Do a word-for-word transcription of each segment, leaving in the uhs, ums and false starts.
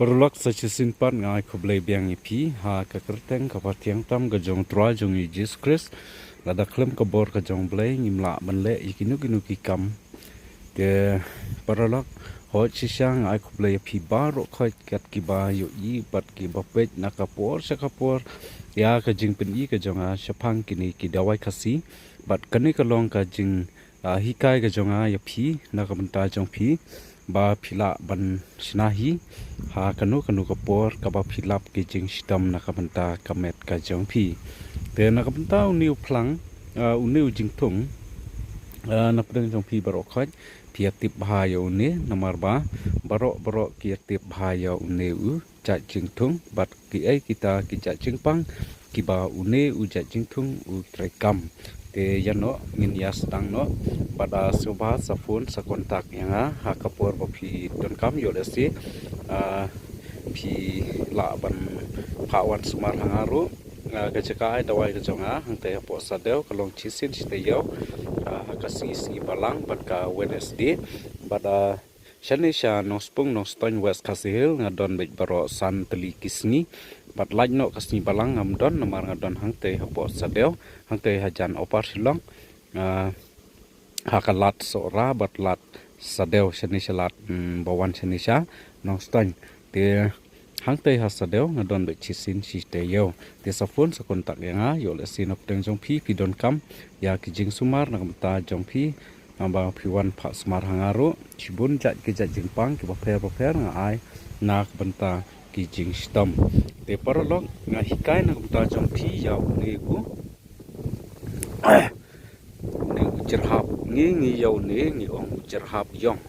Paralok, sa shisien pat nga ai khublei biang ïa phi ha ka kyrteng kaba thiang tam ka jong u Trai jong ngi Jisu Khrist. Lada khlem ka bor ka jong u Blei ngim lah ban leh ïa kino kino ki kam. Te paralok, hooid shisha nga ai khublei ïa phi baroh khoit kat kiba ïohi bad kiba peit na ka por sha ka por ïa ka jingpyni ka jong nga shaphang kine ki dawai Khasi. Bad kane ka long ka jing ah, hikai ka jong nga ïa phi na ka bynta jong phi ba phi lah ban shna hi ha kano kano ka por kaba phi lap ki jingshitom na ka bynta ka met ka jong phi. Te na ka bynta une u phlang, ah, une u jingthung, ah, na pdeng jong phi baroh khoit phi ïa tip bha ïa une, namar ba baroh baroh ki ïa tip bha ïa une u jait jingthung bad kiei kita ki jait jingpang kiba une u jait jingthung u treikam. Te ïa noh ngin ïa sdang noh bad, ah, sngewbha sa phone sa contact ïa nga ha ka por ba phi donkam, ïoh lehse, ah, phi lah ban phah wan sumar ha nga ruh. Ah, ka jaka ai dawai ka jong nga hangtei hapoh Sadew ka long shisien shi taïew, ah, ha ka sngi sngi Balang bad ka Wednesday bad, ah, shane sha Nongspung Nongstoiñ West Khasi Hills nga don beit baroh san tylli ki sngi. Bad lait noh ka sngi Balang ngam don namar nga don hangtei hapoh Sadew, hangtei hajan Upper Shillong, ah, ha ka lad Sohra bad lad Sadew shane sha lad, mm, ba wan shane sha Nongstoiñ. Te hangtei ha Sadew nga don beit shisien shi taïew. Te sa phone sa contact ïa nga, ïoh lehse na pdeng jong phi phi donkam ïa ki jingsumar na ka bynta jong phi, haba phi wan phah sumar ha nga ruh. Shibun jait ki jait jingpang kiba pher ba pher nga ai na ka bynta ki jingshitom. Te paralok, nga hikai na ka bynta jong phi ïa une u, une u jyrhap. Ngi ngi ïa une ngi ong u jyrhap ïong.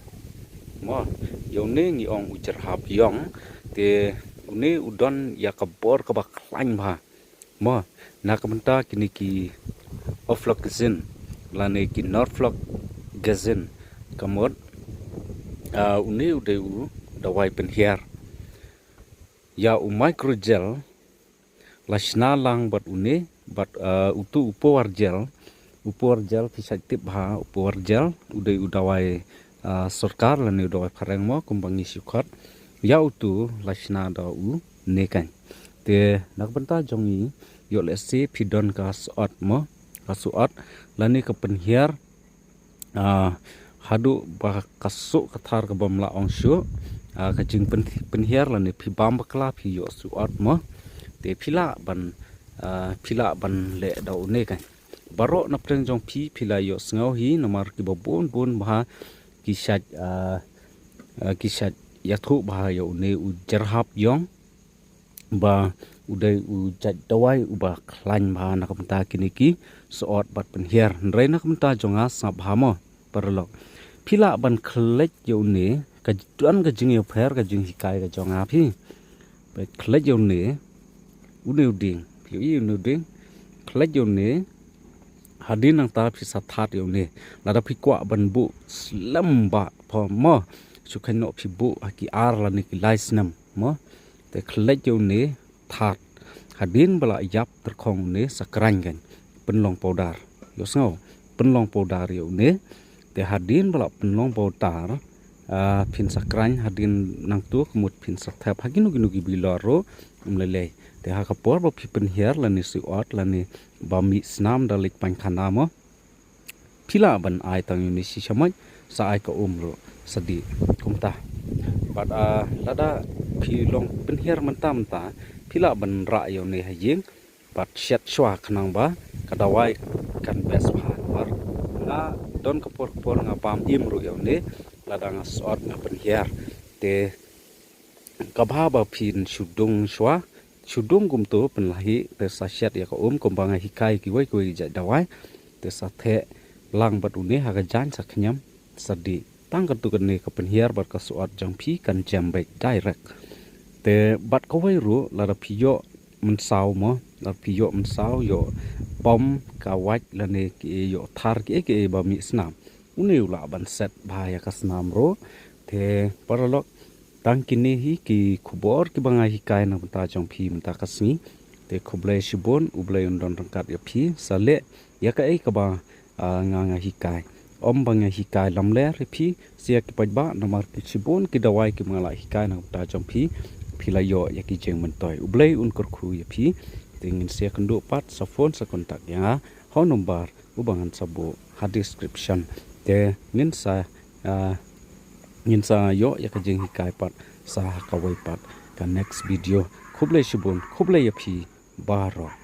Mo, ïa une ngi ong u jyrhap ïong. Te une u don ïa ka bor kaba khlaiñ bha. Mo, na ka bynta kine ki ofloxacin lane ki norfloxacin, ka mut, ah, une u dei u dawai pynhiar. Ïa u microgel la shna lang bad une bad, ah, utu u power gel, u power gel phi sa tip bha, u power gel u dei u dawai, ah, sorkar lane u dawai phareng mo kumba ngi shu khot. Ïa utu la shna da une kan. Te na ka bynta jong ngi, ïoh lehse phi don ka suot mo, ka suot lane ka pynhiar, ah, haduh ba ka suh ka thar ka bym lah ong shuh, ah, ka jingpyn-, pynhiar lane phi bam bakla phi ïoh suot mo. Te phi lah ban, ah, phi lah ban leh da une kan. Baroh na pdeng jong phi phi la ïoh sngew hi namar kiba bun bun bha ki shait, ah, ah, ki shait ïathuh bha ïa une u jyrhap ïong ba u dei u jait dawai uba khlaiñ bha na ka bynta kine ki suot bad pynhiar. Hynrei na ka bynta jong nga sngap bha mo paralok. Phi lah ban khleit ïa une, ka don ka jingïapher ka jinghikai ka jong nga phi. Ba khleit ïa une, une u dieng. Phi ïohi une u dieng. Khleit ïa une, hadien nangta phi sa that ïa une. Lada phi kwah ban buh slem bha pha mo, shu kheiñ noh phi buh ha ki ar lane ki lai snem mo. Te khleit ïa une, that. Hadien ba la ïap tyrkhong une sa kraiñ kan, pynlong powder. Ïohsngew, pynlong powder ïa une. Te hadien ba la pynlong powder, ah, phin sa kraiñ hadien nangtu ka mut phin sa thep ha kino kino ki bilor ruh, ym lei lei. Te ha ka por ba phi pynhiar lane suot lane ba mih snam da leit paikhana mo, phi lah ban ai tang ïa une shi shamoit, sa ai ka um ruh sa dih kumta. Bad, ah, lada phi long pynhiar mynta mynta, phi lah ban rah ïa une ha ïing bad shet shuwa khnang ba ka dawai kan best bha. Namar nga don ka por ka por nga bam im ruh ïa une lada nga suot nga pynhiar. Te kaba bha ba phin shu dung shuwa, shu dung kumtu pynlait te sa shet ïa ka um kumba nga hikai kiwei kiwei ki jait dawai. Te sa theh lang bad une ha ka jaiñ sa khñiam sa dih. Tang katto katne ka pynhiar bad ka suot jong phi kan jem beit direct. Te bad kawei ruh lada phi ïoh mynsaw mo, lada phi ïoh mynsaw, ïoh pom ka wait lane ki ïoh thar kiei kiei ba mih snam, une u lah ban set bha ïa ka snam ruh. Te paralok, tang kine hi ki khubor kiba nga hikai na bynta jong phi mynta ka sngi. Te khublei shibun, U Blei un don ryngkat ïa phi. Sa leh ïa kaei kaba, ah, nga nga hikai. Ym ba nga hikai lamler ïa phi, sa ïa ki paidbah, namar ki shibun ki dawai kiba nga la hikai na bynta jong phi. phi la ïoh ïa ki jingmyntoi. U Blei un kyrkhu ïa phi. Te ngin sa ïakynduh pat, sa phone, sa contact ïa nga ha u number uba ngan sa buh ha description. Te ngin sa, ah, ngin sa ïoh ïa ka jinghikai pat sa ha kawei pat ka next video. Khublei shibun, khublei ïa phi baroh.